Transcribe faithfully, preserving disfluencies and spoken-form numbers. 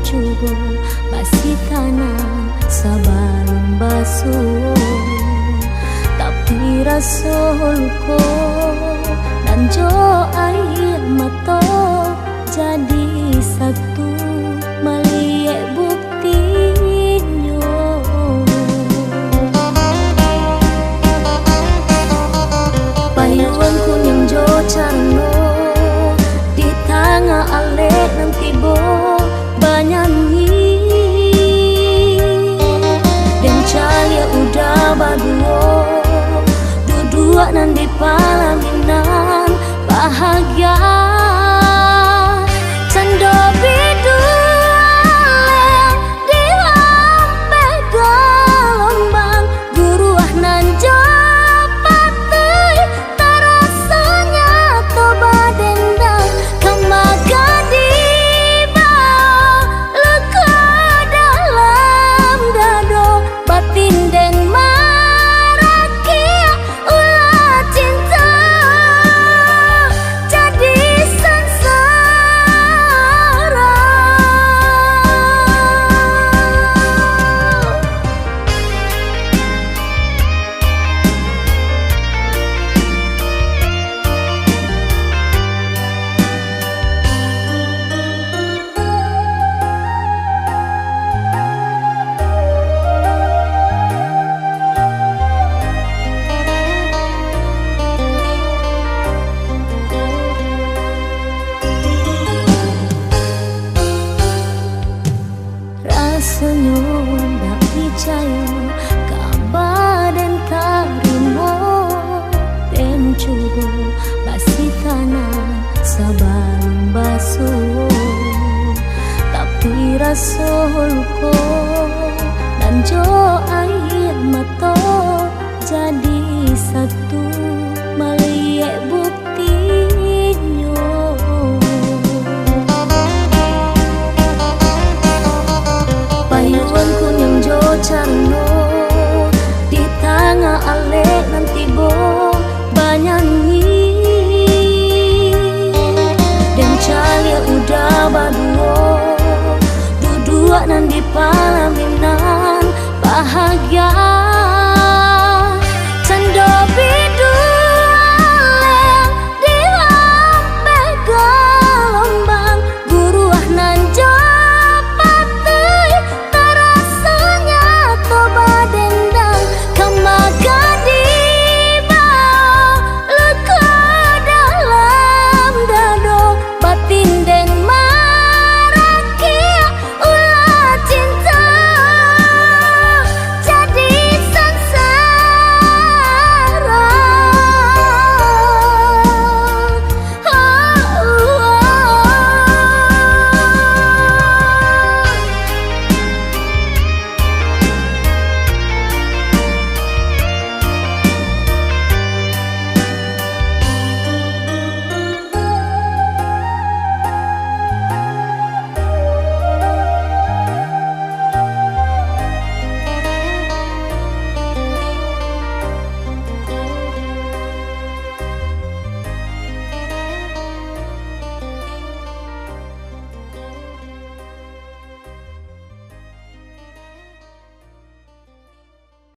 Cubo basitanan sabalun basuo, tapi raso luko nan jo aia mato jadi satu maliek buktinyo. Payuang kuniang jo carano di tangah alek nan tibo banyanyi. Den caliak uda baduo, duduak nan di palaminan, bahagia. Cando bidualek di lampeh galombang, guruah nan jo patuih, tarasonyo to badendang, ka magadi baluko dalam dado, batin den marakiak ulah cinto jadi sansara. Rasonyo ndak picayo kaba den tarimo, den cubo basitanan sabalun basuo, tapi raso luko nan jo aia mato jadi satu maliek buktinyo. Payuang kuniang jo carano di tangah alek nan tibo banyanyi. Den caliak uda baduo, duduak nan di palaminan, bahagia.